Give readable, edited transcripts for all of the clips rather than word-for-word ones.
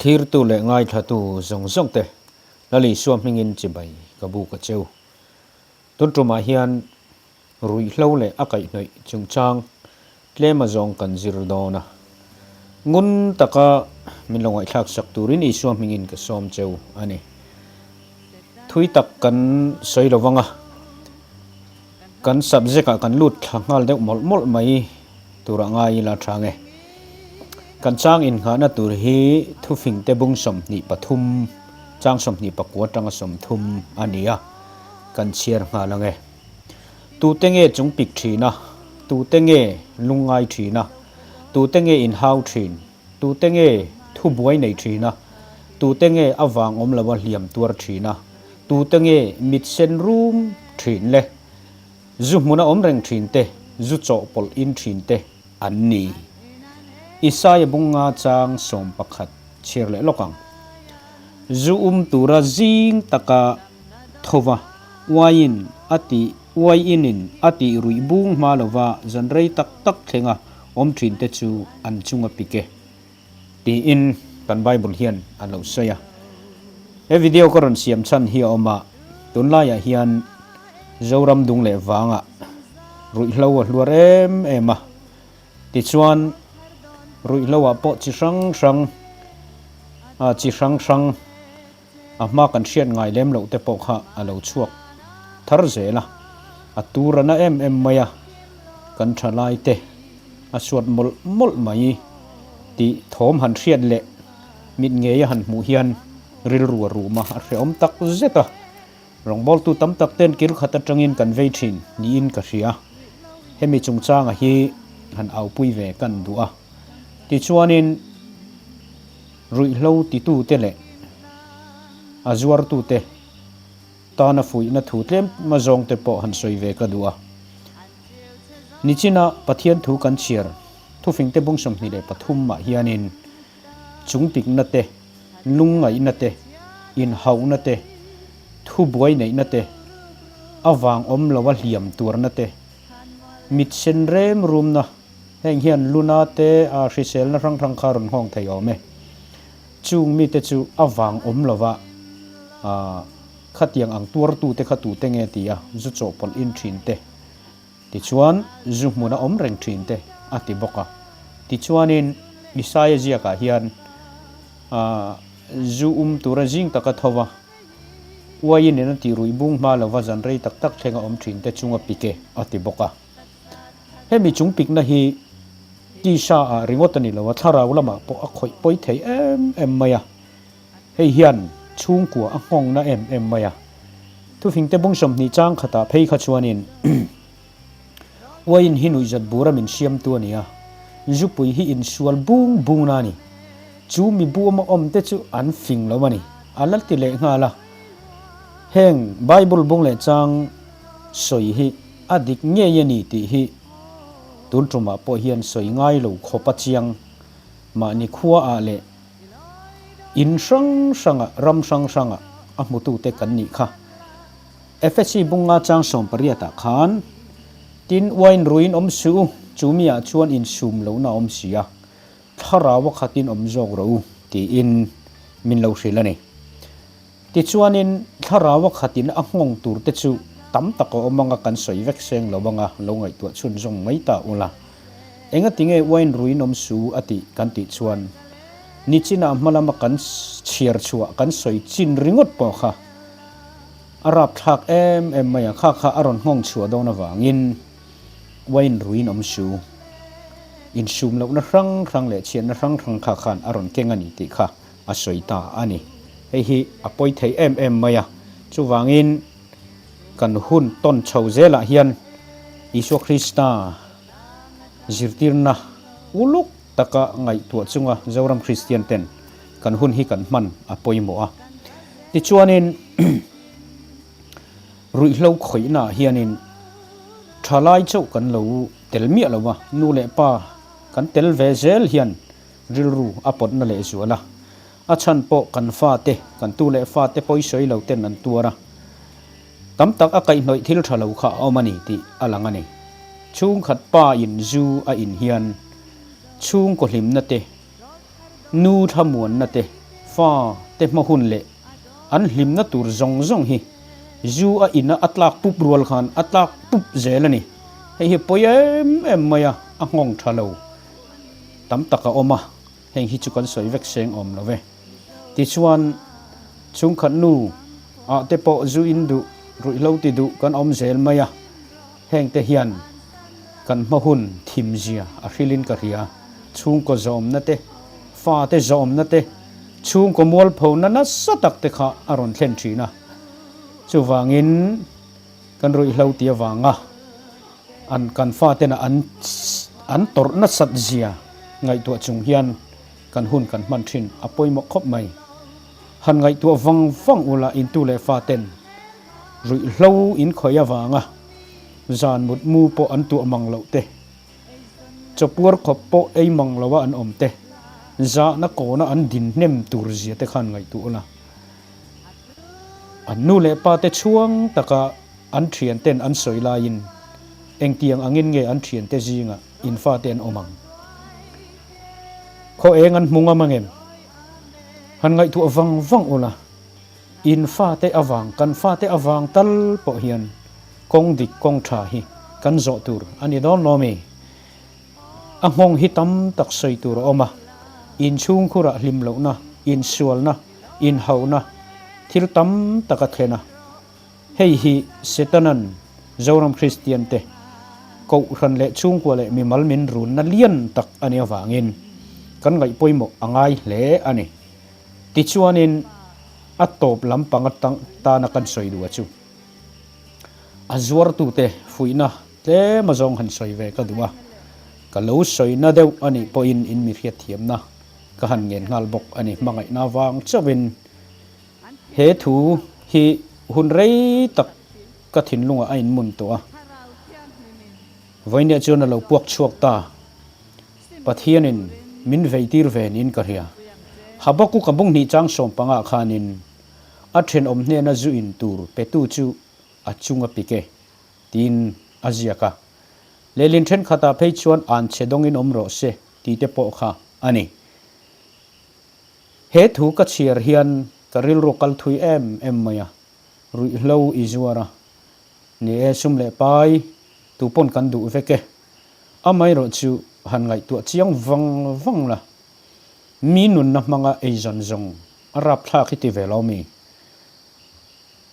Thlirtu leh ngaithlatu zawng zawng te Lal Isua hmingin chibai ka buk a cheu. Tun tumah hian ruihhlo leh a kaihhnawih chungchang tlem a zawng kan zir dawn a. Ngun taka min lo ngaihthlak sak turin Isua hmingin ka sawm cheu a ni. Thui tak kan sawi lo vang a, kan subject ah kan lut thla nghal deuh mawlh mawlh mai turah ngai ila tha nge. Kan chang innghahna tur hi thufing te bung 23, chang 29 atanga 30 a ni a, kan chhiar nghal ang e. Tute nge chung pik thin a, tute nge lungngai thin a, tute nge inhau thin, tute nge thubuai nei thin a, tute nge a vang awm lo a hliam tuar thin a, tute nge mit sen rum thin le, zu hmuna awm reng thin te, zu chawhpawlh in thin te an ni. Isaia bunga chang 11 chhiar leh lawk ang. Zu um tura zing taka tho va, uaiin a tih uaiinin a tih ruih bung hma lova zan rei tak tak thlenga awm thin te chu an chunga pik e tiin kan Bible hian a lo sawi a. He video ka rawn siam chhan hi a awm a, tunlaiah hian Zoram dung leh vangah ruihhlo a hluar em em a, tichuan ruihhloah pawh chi hrang hrang chi hrang hrang A hma kan hriat ngai lem loh te pawh kha a lo chhuak thar zel a, a tur a na em em mai a, kan tha lai te a suat mawlh mawlh mai tih thawm han hriat leh mit ngei a han hmuh hian rilru a rum a, a hrehawm tak zet a, rawngbawltu tam tak ten kil khat atangin kan vei thin niin ka hria, hemi chungchanga hi han aupui ve kan duh a, tichuanin. Ruihhlo titute leh a zuartute tana fuihna thu tlem mazawngte pawh han sawi ve ka duh a. Nichina Pathian thu kan chhiar thufingte bung 23 ah hianin chungpikna te, lungngaihna te, inhauhna te, thubuai neihna te, a vang awm loa hliam tuarna te, mit sen rem rumna, Heng hian luna te a hriselna hrang hrang kha rawn nghawng thei awm e. Chung mite chu a vang awm lova khatiang ang tuartute kha tute nge ti a, zu chawhpawlh in thin te, tichuan zu hmuna awm reng thin te a ti bawk a. Tichuanin Isaia ziakah hian zu um tura zing taka tho va, uaiin in a tih ruih bung hma lova zan rei tak tak thlenga awm thin te chunga pike a ti bawk a. Hemi chung pikna hi tisa ah ringawt a ni lo a, thlarau lamah pawh a khawih pawi thei em em mai a. Hei hian chhungkua a nghawngna em em mai a. Thufingte bung 20 chang khatah phei kha chuanin uaiin hi nuihzat bura min siamtu a ni a, zupui hi insual bung bungna a ni. Chu mi buama awmte chu an fing lo a ni, a la ti leh nghal a. Heng Bible bung leh chang sawi hi a dik ngei a ni tih hi tun tumah pawh hian sawi ngai lo khawp a chiang. Mahni khuaah leh in hrang hrangah, ram hrang hrangah a hmutute kan nih kha. Efesi bunga chang 18 ah khan, Tin, uain ruiin awm suh u, chu miah chuan insum lohna a awm si a, thlarau a khatin awm zawk rawh u, tiin min lo hrilh a ni. Tichuanin, thlarau a khatin a nghawng tur te chu tam tak a awm anga kan sawi vek seng lo anga lo ngaihtuah chhunzawm mai ta ula. Engati nge uain ruin awm su a tih kan tih chuan nichinah hma lama kan chhiar chhuah kan sawi chin ringawt pawh kha a rapthlak em em mai a, kha kha a rawn nghawng chhuah dawn avangin uain ruin awm su insum lohna hrang hrang leh chhiatna hrang hrang kha khan a rawn keng a ni tih kha a sawi ta a ni. Hei hi a pawi thei em em mai a, chuvangin kan hun tawn chho zelah hian Isua Krista zirtirna uluk taka ngaihtuah chunga Zoram Kristian ten kan hun hi kan hman a pawimawh a. Tichuanin ruihhlo khawihnaah hianin thalai chauh kan lo tel miah lo a, nu leh pa kan tel ve zel hian Rilru a pawtna leh zual a, a chhan pawh kan fate, kan tu leh fate pawi sawi lo ten an tuar a, tam tak a kaihhnawih thil tha lo kha a awm a ni tih a lang a ni. Chhungkhat pa in zu a in hian chhungkaw hlimna te, nu thlamuanna te, Fa te hma hun leh an hlimna tur zawng zawng hi zu a ina a tlak pup rual khan a tlak pup zel a ni. Hei hi pawi em em mai a, a nghawng tha lo tam tak a awm a, heng hi chu kan sawi vek seng awm lo ve. Tichuan, chhungkhat nu ah te pawh zu in duh, ruihhlo ti duh kan awm zel mai a, heng te hian kan hma hun thim zia a hrilhin ka hria. Chhungkaw zawmna te, fate zawmna te, chhungkaw mualphona nasa tak te kha a rawn thlen thin a. Chuvangin kan ruihhlo ti avanga an kan fatena an an tawrh nasat zia ngaihtuah chung hian kan hun kan hman thin a pawimawh khawp mai. Han ngaihtuah vang vang ula intu leh faten ruihhlo in khawih avanga zan mutmu pawh an tuah mang loh te, Chawpuar khawp pawh ei mang loa an awm te, zahna kawna an din hnem tur zia te khan ngaihtuah ula. An nu leh pa te chhuang taka an thian ten an sawi laiin engtiang angin nge an thian te zingah in fate an awm ang? Khaw eng an hmu ngam angem? Han ngaihtuah vang vang ula, in fate avang, kan fate avang tal pawh hian Kawng dik kawng tha hi kan zawh tur a ni dawn lo mi? A nghawng hi tam tak sawi tur a awm a, inchhungkhurah hlim lohna, insualna, inhauhna thil tam tak a thlen a. Hei hi Setanan Zoram Kristiante Kohhran leh chhungkua leh mimal min runna lian tak a nih avangin kan ngaih pawimawh a ngai hle a ni. Tichuanin a tawp lampang atang tana kan sawi duh a chu. A zuartute fuihna tlem azawng han sawi ve ka duh a, ka lo sawina deuh a nih pawhin in mi hriatthiamna ka han ngen nghal bawk a ni. Hmangaihna vang chauhin he thu hi hun rei tak ka thinlungah a inmun tawh a, vawinia chuan a lo puak chhuak ta. Pathianin min veitir ve niin ka hria. Habakkuk a bunghnih chang sawmpangah khanin A thenawm hnena zu in tur petu chu a chung a pik e, tiin a ziak a. Lehlin thenkhatah phei chuan an chhe dawngin awm rawh se tih te pawh kha a ni. He thu ka chhiar hian ka rilru kal thui em em mai a, ruihhlo i zuar a, ni e sum leh pai tu pawn kan duh vek e, amaherawh chu han ngaihtuah chiang vang vang la, mi nunna hmanga eizawn zawng A rapthlak hi ti ve lo mi?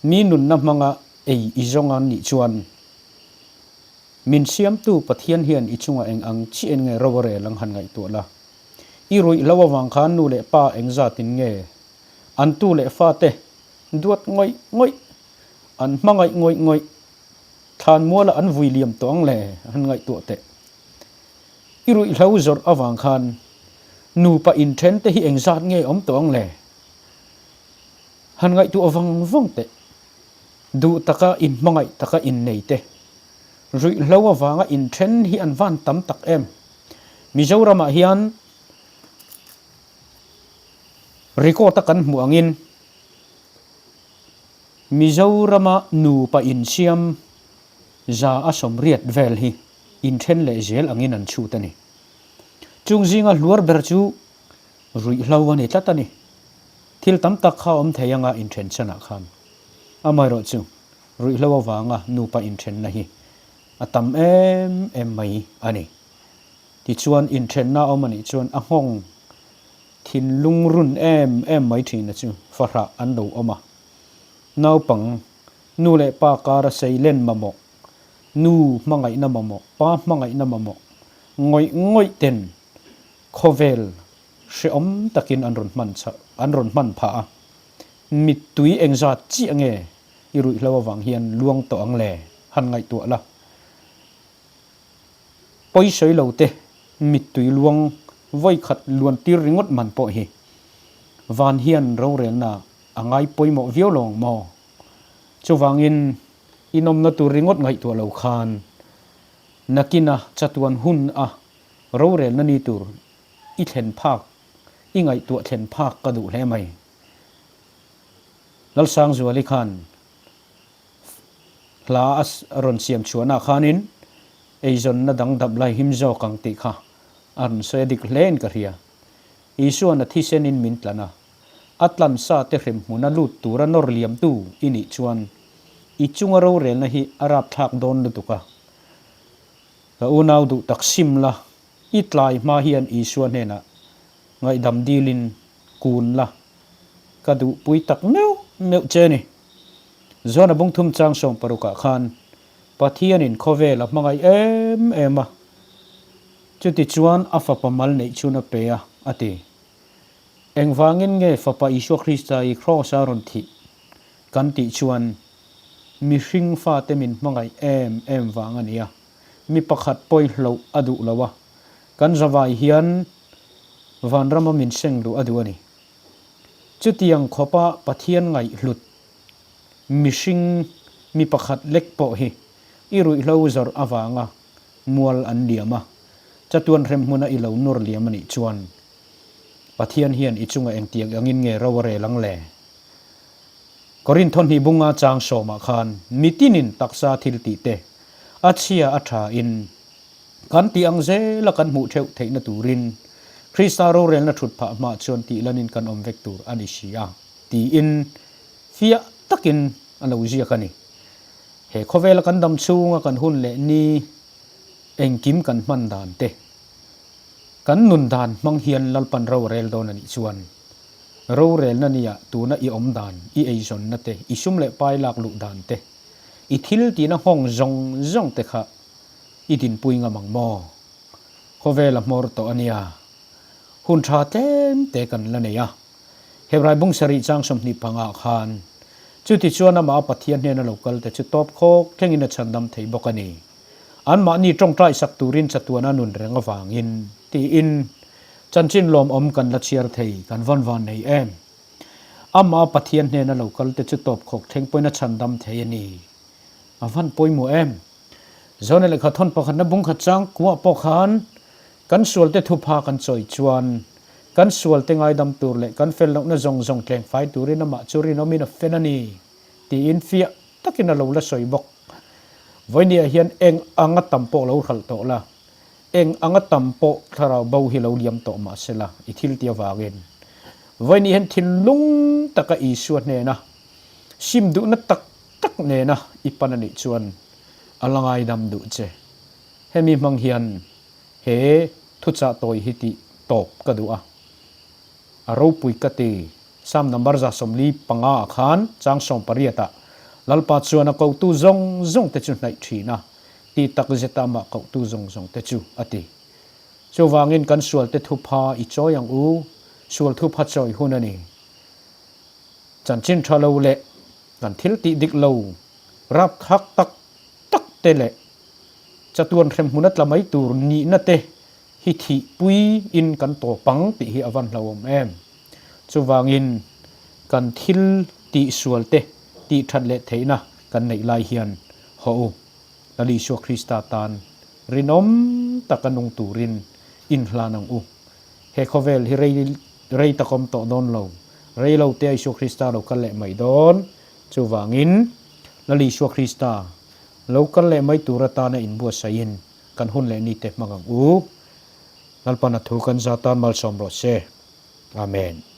Mi nunna hmanga ei i zawng a nih chuan min siamtu Pathian hian i chungah eng ang chiah in nge ro a rel ang han ngaihtuah la. I ruih lo avang khan nu leh pa eng zatin nge an tu leh fate duat ngawih ngawih, an hmangaih ngawih ngawih, thlan muala an vui liam tawh ang le han ngaihtuah teh. I ruihhlo zawrh avang khan nupa inthen te hi engzat nge awm tawh ang le? Han ngaihtuah vang vang teh. Duh taka inhmangaih taka innei te, ruihhlo avanga inthen hi an van tam tak em? Mizoramah hian record a kan hmuh angin Mizorama nupa insiam za a 80 vel hi inthen leh zel angin an chhut a ni. Chung zinga hluar ber chu ruihhlo a ni tlat a ni. Thil tam tak kha awm thei anga inthen chanah khan. Amaherawh chu ruihhlo avanga nupa inthenna hi a tam em em mai a ni. Tichuan inthenna a awm a nih chuan a nghawng thinlung run em em mai thina chu fahrah an lo awm a. Naupang nu leh pa kara seilen mamawh Nu hmangaihna mamawh, pa hmangaihna mamawh ngawih ngawih ten khawvel hrehawm takin an rawn hman chhoh, an rawn hman phah a. Mittui engzat chiah nge i ruihhlo avang hian luang tawh ang le? Han ngaihtuah la. Pawisawi lo te mittui luang vawikhat luan tir ringawt man pawh hi van hian rorelna a ngai pawimawh viau lo ang maw? Chuvangin inawmna tur ringawt ngaihtuah lo khan nakina chatuan hun a rorelna ni tur i thlen phak, i ngaihtuah thlen phak ka duh hle mai. Lalsangzuali khan hla a rawn siam chhuahna khanin eizawnna dang dap lai him zawk ang tih kha a rawn sawi a dik hlein ka hria. Isuan a thisenin min tlan a. A tlan sa te hrem hmuna lut tura nawr liamtu i nih chuan i chunga rorelna hi a rapthlak dawn lutuk a. Ka unau duh tak sim la, i tlai hma hian Isua hnenah ngaihdam dilin kun la, ka duhpui tak meuh meuh che ni. Zona bungthum chang 60 ah khan Pathianin khawvel a hmangaih em em a, chutichuan a fapa mal neih chhun a pe a, a ti. Engvangin nge Fapa Isua Krista i Kraws-a rawn thih kan tih chuan mihring fate min hmangaih em em vang a ni a, mi pakhat pawi hloh a duh lo a, kan zavai hian vanrama min seng duh a duh a ni. Chutiang khawpa Pathian ngaihhlut mihring mi pakhat lek pawh hi i ruihhlo zawrh avanga mual an liam a, chatuan hrem hmuna i lo nawr liam a nih chuan Pathian hian i chunga engtiang angin nge ro a rel ang le? Korinth thawhnih bunga chang sawmah khan mitinin taksa thil tih te a chhia a tha in kan tih ang zela kan hmuh theuh theihna turin Krista rorelna thut phah hmah chuan tih lanin kan awm vek tur a ni si a tiin fiah takin a lo ziak a ni. He khawvela kan dam chhunga kan hun leh ni engkim kan hman dan te, kan nun dan hmang hian Lalpan ro a rel dawn a nih chuan rorelna nia tuna i awm dan, i eizawnna te, i sum leh pai lak luh dan te, i thil tihna nghawng zawng zawng te kha i dinpui ngam ang maw? Khawvel a hmawr tawh a nia. Hun tha tlem te kan la nei a. Hebrai bung sarih chang 25 khan chutichuan amah a Pathian hnena lo kal te chu tawp khawk thlengin a chhandam thei bawk a ni. Anmahni tawngtai sak turin chatuan a nun reng avangin tiin chanchin lawmawm kan la chhiar thei kan vawn van nei em. Amah a Pathian hnena lo kal te chu tawp khawk thleng pawhin a chhandam thei a ni. A van pawimawh em. Zone lehkha thawn pakhatna bungkhat chang kuah pawh khan kan sualte thupha kan chawi chuan kan sualte ngaidam tur leh kan fel lohna zawng zawng tleng fai turin amah chu rinawmin a fel a ni tiin fiah takin a lo la sawi bawk. Vawinia hian eng anga tam pawh lo hralh tawh la, eng anga tam pawh thlarau bo hi lo liam tawh mah se la i thil ti avangin vawinia hian thinlung taka Isua hnena sim duhna tak tak nena i pan a nih chuan a la ngaidam duh che. Hemi hmang hian he thuchah tawi hi tih tawp ka duh a, a ropui ka ti. Psalm number 145 ah khan chang 18 ah Lalpa chuan a kohtu zawng zawng te chu hnaih thin a, ti tak zeta amah kohtu zawng zawng te chu a ti. Chuvangin kan sualte thupha i chawi ang u, sual thupha chawi hun a ni. Chanchin tha lo leh kan thil tih dik lo rapthlak tak tak te leh chatuan hremhmun a tla mai tur nihna te hi thihpui in kan tawp ang tih hi a van hlauhawm em. Chuvangin kan thil tih sual te tih that leh theihna kan neih lai hian haw u, Lal Isua Krista tan rinawm taka nung turin inhlan ang u. He khawvel hi rei rei takawm tawh dawn lo. Rei lo te Isua Krista lo kal leh mai dawn. Chuvangin Lal Isua Krista lo kal leh mai tur atana inbuatsaihin kan hun leh ni te hmang ang u. Lalpan a thu kan za tan malsawm rawh se. Amen.